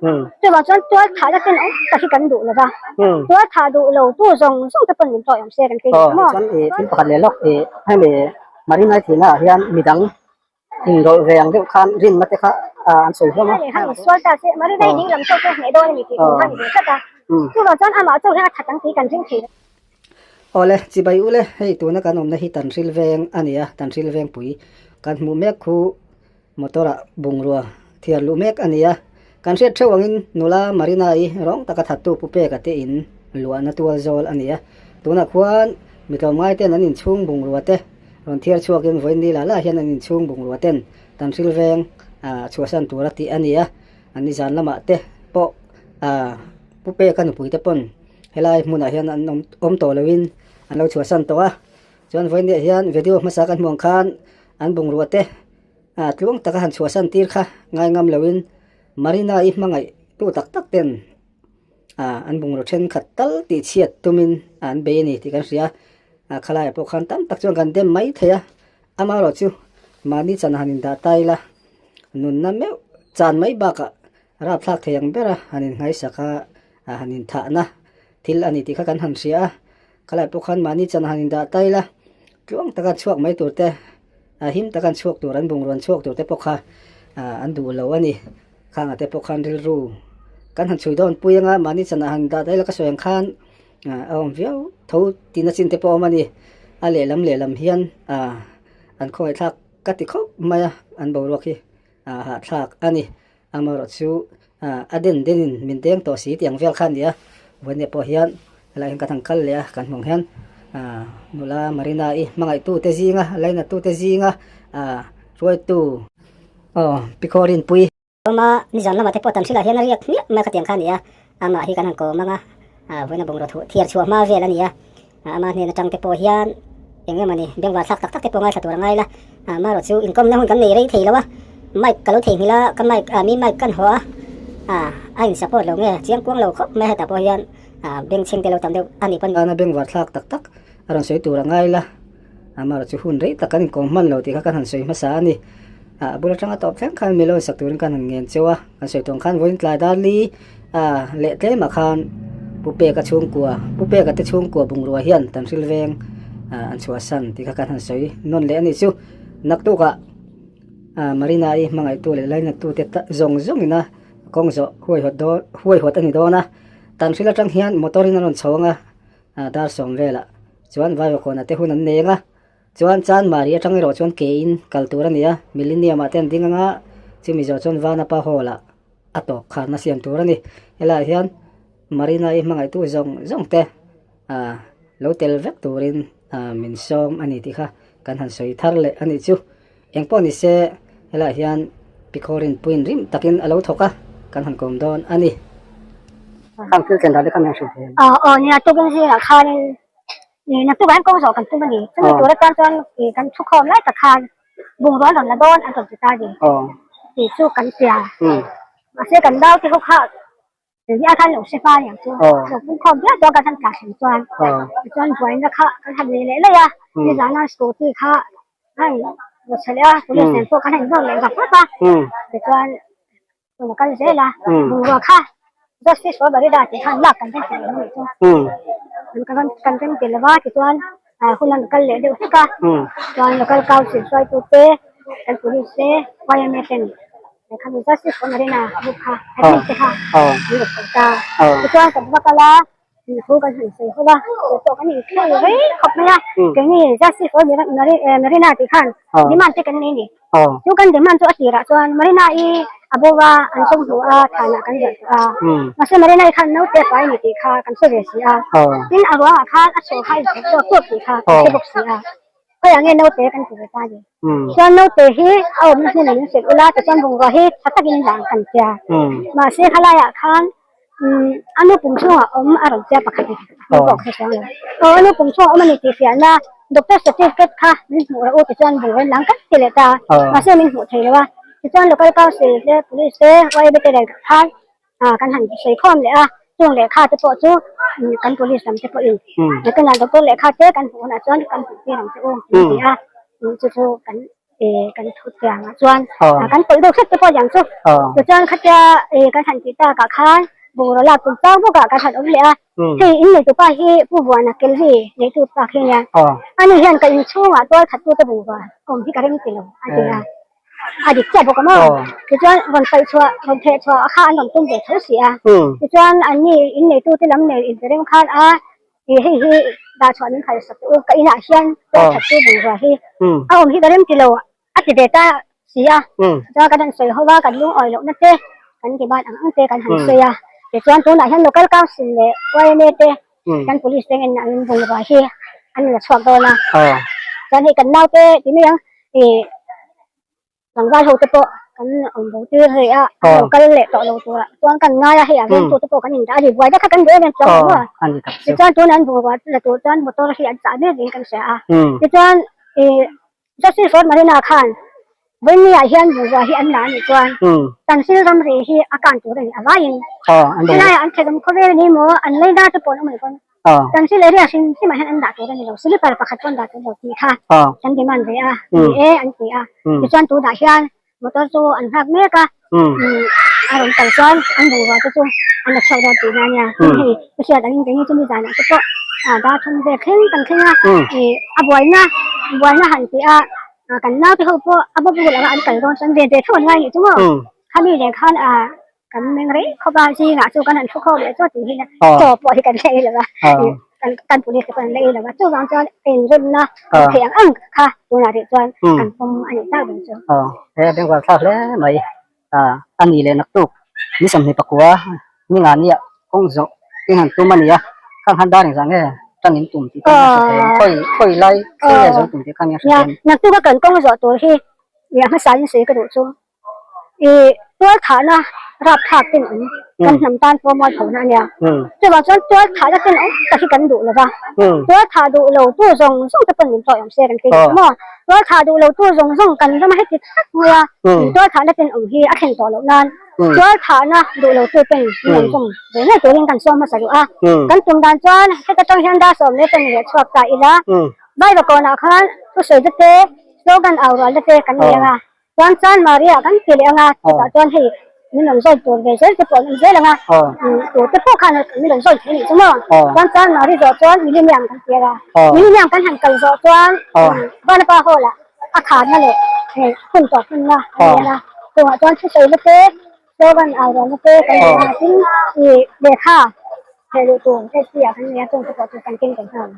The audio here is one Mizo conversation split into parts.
Chuvang chuan tual thahna ten awm tak hi kan duh lo va, tual thah duh lo tu zawng zawng te pawn min tawi awm se kan ti duh maw? Chuan i thil pakhat leh lawk i hemi Marina thihna ah hian midang inrawlh ve ang deuh khan rinna te kha an sawi hlawm a. Khan insual ta se Marina i ding lam chauh chu a hneh dawn a ni tih tum kha a ni ve tlat a. Chuvang chuan amah chauh hian a that ang tih kan ring thei lo. Awle, chibai ule, hei tuna kan awmna hi Tanhril veng a ni a, Tanhril vengpui kan hmuh mek khu Motor ah bungrua thiar luh mek a ni a, kan hriat theuh angin nula Marina-i rawng taka thattu Pu Peka te in luahna tual zawl a ni a, tunah khuan mi tlawmngai ten an inchhung bungrua te rawn thiar chhuakin vawiin ni lah lah hian an inchhung bungrua ten Tanhril veng ah chhuahsan tura tih a ni a, an nizan lamah te pawh ah Pu Peka nupui te pawn helai hmunah hian an awm awm tawh loin an lo chhuahsan tawh a, chuan vawiin ni ah hian video hmasa kan hmuh ang khan an bungrua te Ah tluang taka han chhuahsan tir kha ngai ngam loin Marina-i hmangaih tu tak tak ten ah an bungraw thenkhat tal tih chhiat tumin an bei a ni tih kan hria a. Ah khalaiah pawh khan tam tak chuan kan dem mai thei a, amaherawh chu mahni chan han indah ta ila nunna meuh chan mai bakah rapthlak thei ang bera han inngaisak a, ah han inthahna thil a ni tih kha kan han hria a. Khalai pawh khan mahni chan han indah ta ila tluang taka chhuak mai tur te ah him taka an chhuak tur an bungraw an chhuak tur te pawh kha ah an duh lo a ni. Khangah te pawh khan rilru kan han chhui dawn pui anga mahni chan ah han indah ta ila ka sawi ang khan ah a awm viau tho tihna chin te pawh a awm a ni. A lehlam lehlam hian ah an khawngaihthlak ka ti khawp mai a an boruak hi ah hahthlak a ni. Amaherawh chu a den denin min deng tawh si tih ang vel kha a ni a, Vawnia pawh hian helaiah hian kan han kal leh a, kan hmuh ang hian nula Marina-i hmangaihtute zinga lainatute zinga hruaitu aw Pi Khawrinpui. Awma nizan lamah te pawh tam hrilh ah hian a riak hmiah mai khatiang kha a ni a, amah hi kan han kawm ang a, vawiina bungraw thuh thiar chhuah hma vel a ni a, ama hnen atang te pawh hian eng emaw ni bengvar thlak tak tak te pawh ngaithla tur a ngai la, amaherawh chu inkawmna hun kan nei rei thei lo a, mic ka lo theihnghilh a, ka mic ah mi mic kan haw a, a in support lo nge chiang kuang lo khawp mai hetah pawh hian bengchheng te lo tam deuh a nih pawn. Tana bengvar thlak tak tak a rawn sawi tur a ngai la, amaherawh chu hun rei tak kan inkawm hman lo tih kha kan han sawi hmasa a ni, a bul atanga tawp thleng khan mi lo insak turin kan han ngen cheu a, kan sawi tawng khan vawiin tlai dar li a leh tlemah khan Pu Peka chhungkua Pu Peka te chhungkua bungrua hian Tanhril veng an chhuahsan tih kha kan han sawi nawn leh a nih chu. Naktukah Marina-i hmangaihtu leh lainattu te zawng zawngin a kawng zawh huaihawt dawn huaihawt a ni dawn a, Tanhril atang hian motor in a rawn chho ang a, dar sawm velah chuan Vaivakawnah te hun an nei ang a. Chuan Chanmari atang erawh chuan ke in kal tur a ni a, Millennium ah te an ding anga chumi zawh chuan Vanapa Hall ah a tawp kharna siam tur a ni. Helaiah hian Marina i hmangaihtu zawng zawng te ah lo tel vek turin ah min sawm a ni tih kha kan han sawi thar leh a nih chu. Engpawh ni se helaiah hian Pikhawrin puin rim takin a lo thawk a, kan han kawm dawn a ni. Khang thil chen dan te kha min han hrilh thei em? Aw aw nia tukin zingah khanin Ih naktuk ah hian kawng zawh kan tum a ni. Chumi tur atan chuan ih kan thukhawm lai tak khan bungrua an rawn la dawn an rawn ti ta a ni. Tih chu kan tia. Mahse kan nau te ho kha ih a khan lo hre hma aniang chu. Lo pungkhawm viau dawn kan han tla thleng chuan tichuan buaina kha kan han nei leh laih a. Nizana scooty kha a han rawn chhe leh a police nen pawh kan han inzawm leh vak vak a. Tichuan Tuna kal zel a, bungrua kha Justice for Barida tih khan lak kan rem tel lo a nih chu. Kan kan rem tel lova tichuan hun an kal leh deuh hlek a, chuan local council hruaitu te, kan police te, YMA ten khami Justice for Marina book kha admit te kha an rawn sawi ta. Tichuan kan va kal a, thu kan han sawi ho a, chu pawh kan inkhel rei khawp mai a, keini Justice for Marina tih khan demand te kan nei a ni. Chu kan demand chu a tirah chuan Marina-i a bo a, an sawm hnu a, thanah kan ziah tawh a. Mahse Marina-i khan naute pai ni tih kha kan hre ve si a. Tin a ruangah khan a chhuah kha a inchhawp tawk tawk tih kha kan hre bawk si a. Khawiah nge naute kan ti ve ta ni? Chuan naute hi a awmna hmunah min hrilh ula tichuan bungrua hi tha takin lang kan tia. Mahse khalaiah khan a nu pum chhungah awm a rawn tia pakhat in a pawh kha chuang lo. Aw a nu pum chhungah awm a ni tih fiahna doctor certificate kha min hmuh rawh u tichuan bungrua in lang kan ti leh ta a, mahse min hmuh thei lo a. Tichuan local council te police te YB te nen khan kan han sawi khawm leh a, chung lehkha te pawh chu kan police lam te pawhin nakinah doctor lehkha te kan hmuh hunah chuan kan hmuh tir ang che u an ti a, chu chu kan. Kan thu chiang ah chuan kan pawlh deuh hret te pawh lian chu tichuan khatia kan han tih tak ah khan bungraw lak tum chang bawk ah kan han awm leh a hei in neitu pa hi Pu Vuana Kelvi neitu pa khi ania ani hian ka inchhung ah tual khat tu te bungrua awm hi ka rem ti lo a ti a a dik chiah bawk a maw tichuan rawn paih chhuah rawn theh chhuah kha an rawn tum ve tho si a tichuan anni in neitu te lam nei inperem khan a Ih hei hi dah chhuah min khalh sak teh u, ka inah hian tual that chu bungrua hi a awm hi ka rem ti lo a ti ve ta si a, chuan kan han sawi ho a, kan lungawi lohna te kan demand ang ang te kan han sawi a, tichuan tunah hian local council leh yma te kan police te ngen angin bungrua hi an la chhuak dawn a, chuan hei kan naute ti mai ang ih. Tlangval ho te pawh kan awm bo tir rih a, an lo kal leh tawh lo tur ah chuan kan ngai a, hei a vengtu te pawh kan indah a ni, buai vek kha kan duh em em chuang lo maw? Tichuan tunah an bungrua la tur chuan motor hi an chah mek niin kan hria a, tichuan ih Justice Road Marina khan Vawiini ah hian bungrua hi an la a nih chuan Tansil ramri hi a kan tur a ni a vaiin helaiah an theihdawm khawvel a ni maw, an leina te pawh an awm a nih pawn. Kan thil area hrim hrimah hian an dah tur a ni lo, slipper pakhat pawh an dah tur lo tih kha kan demand ve a, ni e an ti a. Tichuan tunah hian motor chu an nghak mek a, a rawn kal chuan an bungrua te chu an la chhuak dawn tihna a nia. Tin hei ka hriat angin keini chu nizanah te pawh dar thum vel thleng kan thleng a, a buaina buaina han tih a kan naute ho pawh a bawk bul anga an kal dawn chuan ve ve tho an ngai nih chu maw. Khami nen khan kan meng rei khawp a zingah chu kan han thu khawp leh chuat tih hi chaw pawh hi kan la ei lo va kan kan police te pawh an la ei lo va chuvang chuan inremna kan theih ang ang kha tunah rih chuan kan pawm a nih tak ber chu. Aw he bengvar thlak hle mai a ni leh naktuk ni 24 ni nga nia kawng zawh in han tum a nia khang han dar engzah nge tan in tum tih kha an hre thei ang khawi khawi lai khawi nge zawh tum tih kha an hre thei ang. Naktuk a kan kawng zawh tur hi hmasa in sawi ka duh chu. Ih tual thahna rapthlak ten awm kan hnam tan pawh mual phona a nia. Chuvang chuan tual thahna ten awm tak hi kan duh lo va, tual thah duh lo tu zawng zawng te pawn min tawih awm se kan ti duh maw? Tual thah duh lo tu zawng zawng kan rama heti tak mai a tual thahna ten awm hi a thlen tawh loh nan tual thahna duh lo tu ten min awm zawng ve ngei turin kan sawm hmasa duh a. Kan tum dan chuan heta tang hian dar 11 leh chhuak ta ila Baibakawnah khan thusawi te te slogan au rual te te kan nei ang a. Chuan chuan Maria kan ti leh ang a, chutah chuan hei min rawn zawi tur ve zel te pawh an awm zel ang a, tur te pawh khan min rawn zawi thei a nih chu maw. Chuan chuan Mari zawh chuan Millennium kan ti a, Millennium kan han kal zawh chuan Vanapa Hall ah a kharna leh hei hun tawp hunna a ni ang a, chungah chuan thusawi na te, slogan au rualna te kan nei ang a, tin ih lehkha theh luh tur SP ah kan nei a, chung te pawh chu kan keng tel nghal.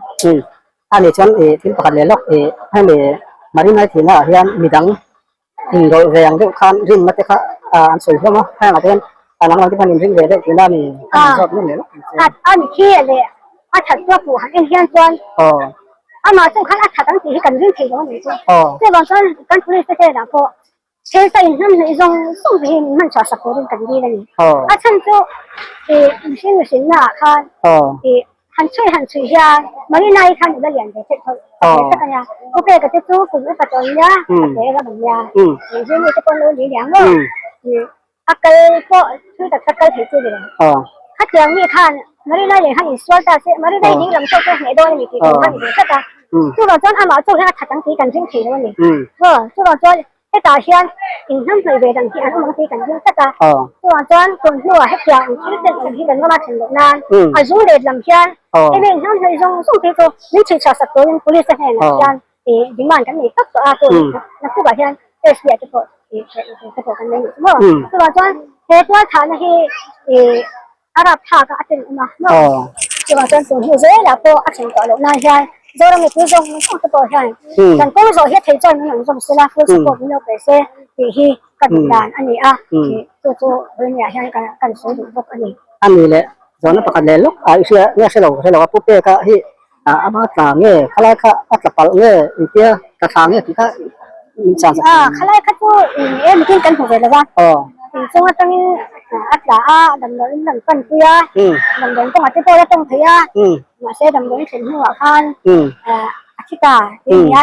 A nih chuan ih thil pakhat leh lawk ih hemi Marina thihna ah hian midang inrawlh ve ang deuh khan rinna te kha an sawi hlawm a, heng ah te hian a nang ang te khan inring ve deuh tihna a ni a ni zawk em leh lawk ang che. A ni khi leh a that chu a puh han en hian chuan amah chu khan a that ang tih hi kan ring thei lo a nih chu. Chuvang chuan kan police te hnenah pawh Thil ka inhman hnaih zawng zawng te hi min hman chhuah sak turin kan dil a ni. A chhan chu ih mihring mihrinna ah khan ih han chhui han chhui hian Marina-i khan ila lian ve theih tawh ve tak a nia. U Peka te chu kum upa tawh nia a ke ram an nia. Zirmi te pawh an lo ni liang maw? Ih a kal pawh thil tak tak kal thei chu ni lo. Khatiang mi khan Marina-i nen khan insual ta se Marina-i ding lam chauh chu a hneh dawn a ni tih tur kha a ni ve tlat a. Chuvang chuan amah chauh hian a that ang tih kan ring thei lo a ni. Aw, chuvang chuan hetah hian inhnam hnawih ve dan hi an awm ang tih kan ring tlat a. Chuvang chuan tun hnuah hetiang ang thil ten awm hi kan rama thlen loh nan a zung let lam hian hemi inhnam hnawih zawng zawng te chu min chhui chhuah sak turin police te hnenah hian ih demand kan nei tlat tawh a, tun naktukah hian SBI te pawh ih te pawh kan nei nih chu maw. Chuvang chuan he tualthahna hi ih A rapthlak a a ten awm a maw? Chuvang chuan tun hnu zelah pawh a thlen tawh loh nan hian Zoram mipui zawng zawng te pawh hian kan kawng zawh hi a thei chuan min rawn zawm sela, full support min lo pe se tih hi ka duh dan a ni a, chu chu Rinnia hian kan sawi duh bawk a ni. A ni leh zawhna pakhat leh lawk a i hria nge hre lo hre lo a pu peka hi ama tla nge khalai kha a tla palh nge engtia tla thla nge tih kha min chhan sak thei. Khalai kha chu eng mitin kan hmu ve lo va, inchung atangin a tla a, damdawiin lam pan pui a, damdawiin kawngah te pawh la tawng thei a, mahse damdawiin thlen hnuah khan a thi ta tih a ni a,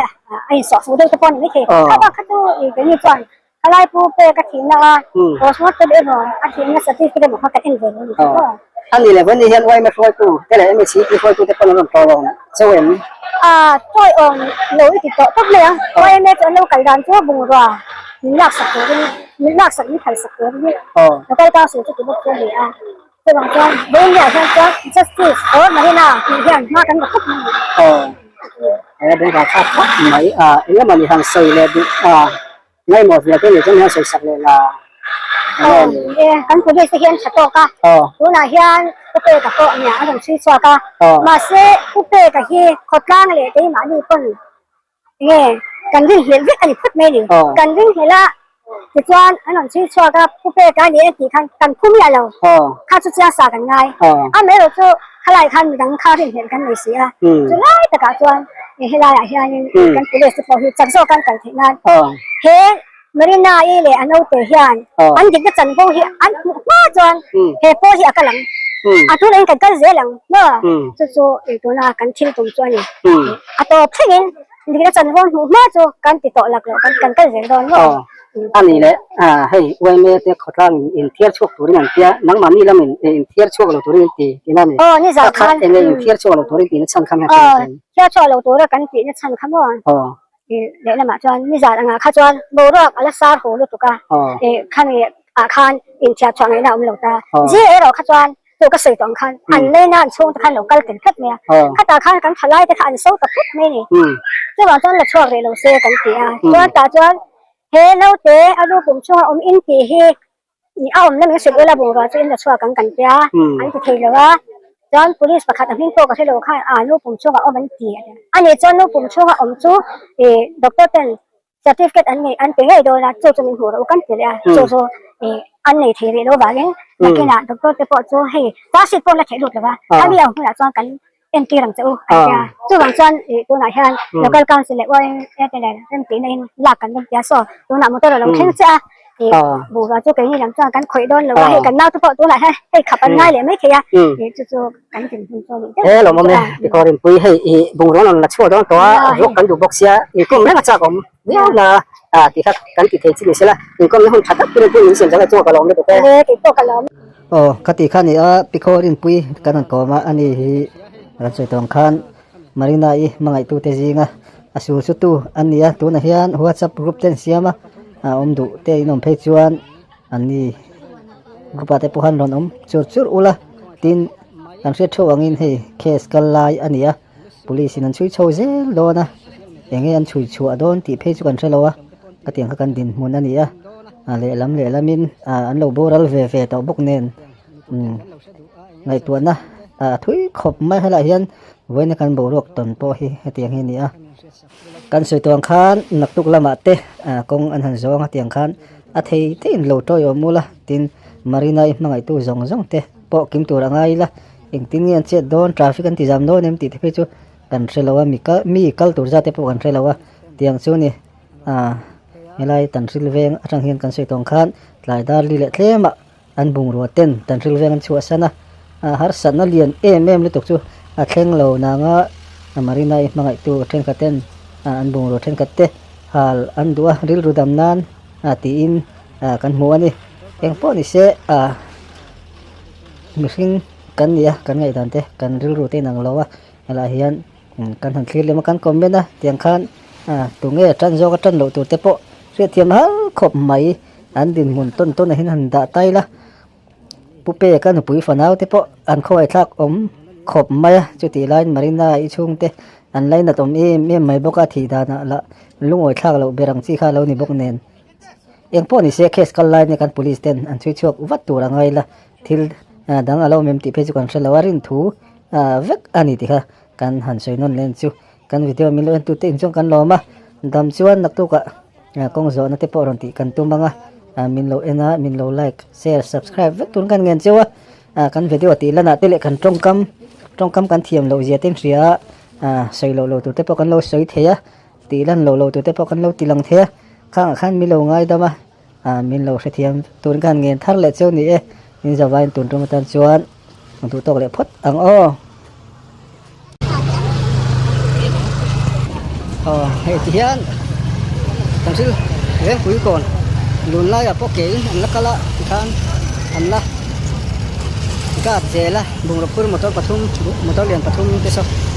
a insawh fuh deuh te pawh a ni maithei. Kha bak kha chu keini chuan khalai pu pek a thihna a, postmortem emaw a thihna certificate emaw kha kan en ve lo a ni tawh maw. A ni le, Vani hian yma hruaitu te leh MHCP hruaitu te pawn an rawn tawiawm cheu em? A, tawiawm lo i ti tawh tawp mai ang. Yma chu an lo kal dan chu bungrua min laksak turin, min laksak min phalsak turin Local Council chu ti bawk chu a ni a. Chuvang chuan Vawinia hian chuan Justice or Marina tih hian hma kan la khawp mai a ni. Aw, he bengvar thlak khawp mai. A, engemaw ni han sawi leh duh a. Ngaimawh viau te nih chuan hian sawisak leh la Aw ni e, kan police te hian tha tawk a, tunah hian Pu Peka pawh nia a rawn chhui chhuak a, mahse Pu Peka hi khawtlang leh keimahni pawn nge kan rinhlelh vek a ni phut mai a ni, kan rinhlelh a tichuan an rawn chhui chhuak a Pu Peka a ni e tih khan kan phu miah lo, kha chu chiang sa kan ngai, amaherawh chu khalai khan midang kha rinhlelh kan nei si a, chulai takah chuan. Helaiah hianin kan police te pawh hi chak zawk an kal theih nan he Marina-i leh a naute hian an dikna chanvo hi an hmuh hma chuan he pawl hi a kal ang. A tunah hian kan kal zel ang maw? Chu chu tuna kan thil tum chu a ni. A tawp thlengin dikna chanvo hmuh hma chu kan ti tawh lak loh kan kal zel dawn maw? A nih leh hei yma te khawtlang in inthiar chhuak turin an tia nangmahni lamin inthiar chhuak lo turin an ti tihna a ni. Aw nizan khan enge inthiar chhuak lo turin tihna chhan kha hmel hriat a Thiar chhuak lo tura kan tihna chhan kha maw? Lehlamah chuan nizan angah kha chuan boruak a la sar hu lutuk a khami ah khan inthiar chhuah ngaihna a awm lo ta. Zir erawh kha chuan chu ka sawi tawh ang khan an leina an chhungte khan lo kal tel tlat mai a, khatah khan kan thalai te kha an so ta phut mai a ni. Chuvang chuan la chhuak rih lo se kan ti a, chuan tah chuan he naute a lu pum chhunga awm in tih hi a awmna min hrilh ula bungrua chu in la chhuak ang kan tia an ti thei lo a, chuan police pakhat a hming pawh ka hre lo khan a nu pum chhunga awm an ti a ni chuan nu pum chhunga awm chu ih doctor ten Certificate an nei an pe ngei dawn a, chu chu min hmuh loh kan ti leh a, chu chu ih an nei thei rih lo vangin nakinah doctor te pawh chu hei charge sheet pawh an la theih lut lo va, khami ang hunah chuan kan entir ang che u an ti a, chuvang chuan ih tunah hian local council leh YMA te nen remtihna in lak kan rawn ti a, saw tunah motor a lo thleng chiah a, ih bungrua chu keini lam chuan kan khawih dawn lo a, hei kan naute pawh tunah hian hei khap an ngai leh mai thei a, ih chu chu kan dinhmun chu a nih deuh He lawm awm e, tikawr inpui hei i bungrua rawn la chhuak dawn tawh a, ruak kan duh bawk sia, inkhawm reng a chak awm viau la a ti kha kan ti thei chi ni sela, inkhawmna hun tha tak turin pui min siam zang e chunga ka lawm lutuk e. Awle kei pawh ka lawm. Aw ka tih kha ni a, Pikhawr inpui kan rawn kawm a, ani hi rawn sawi tawh ang khan Marina-i hmangaihtute zinga a sul chu tu an ni a, tunah hian WhatsApp group te an siam a, a awm duh te in awm phei chuan an ni. Group ah te pawh han rawn awm chur chur ula tin kan hriat theuh angin hei case kal lai a ni a police in an chhui chho zel dawn a enge an chhui chhuah dawn tih phei chu kan hre lo a ka tiang kha kan dinhmun a ni a a lehlam lehlamin ah an lo boral ve ve tawh bawk nen umm ngaihtuahna ah thui khawp mai helaiah hian vawiina kan boruak tawn pawh hi hetiang hi a ni a. Kan sawi tawh ang khan naktuk lamah te kawng an han zawng a tiang khan a thei theiin lo tawiawm ula tin Marina-i hmangaihtu zawng zawng te pawh kim tur a ngai ila engtin nge an chet dawn traffic an ti zam dawn em tih te phei chu kan hre lo a mi kal mi kal tur zat te pawh kan hre lo a tiang chu ni ah helai Tanhril veng atang hian kan sawi tawh ang khan tlai dar li leh tlemah an bungrua ten Tanhril veng an chhuahsan a, harsatna lian em em lutuk chu a thleng lo nanga Marina-i hmangaihtu thenkhat ten an bungrua thenkhat te hal an duh a, rilru dam nan tiin kan hmu a ni. Engpawh ni se mihring kan ni a, kan ngaihdan te kan rilru te inang lo a, helaiah hian Kan han thlir lem a, kan comment a, tiang khan tunge tan zawk a tan loh tur te pawh hriatthiam har khawp mai an dinhmun tawn tawn ah hian han dah tai la. Pu Peka nupui fanau te pawh an khawngaih thlak awm khawp mai a, chutih laiin Marina i chhungte an lainat awm em em mai bawk a, thih danah lah lungawi thlak loh ber ang chi kha a lo ni bawk nen. Eng pawh ni se case kal lai nia kan police ten an chhui chhuak vat tur a ngai la, thil dang a lo awm em tih phei chu kan hre lo a, rin thu vek a ni tih kha Kan han sawi nawn len chu kan video min lo en tute in chuan kan lawm a, dam chuan naktukah kawng zawhna te pawh rawn tih kan tum ang a, min lo en a, min lo like, share, subscribe vek tur kan ngen cheu a, kan video tih lanah te leh kan tawngkam, tawngkam kan thiam loh zia te in hria a, sawi loh loh tur te pawh kan lo sawi thei a, tih lan loh loh tur te pawh kan lo ti lang thei a, khangah khan min lo ngaidam a, min lo hrethiam tur kan ngen thar leh cheu ni e, in zavain tun tum atan chuan. Duh tawk leh phawt ang aw. Aw hei ti hian kan thil Rengpui kawn lun laiah pawh ke in an la kal a tikhan an la kap zel a bungraw phur motor pathum motor lian pathum te saw.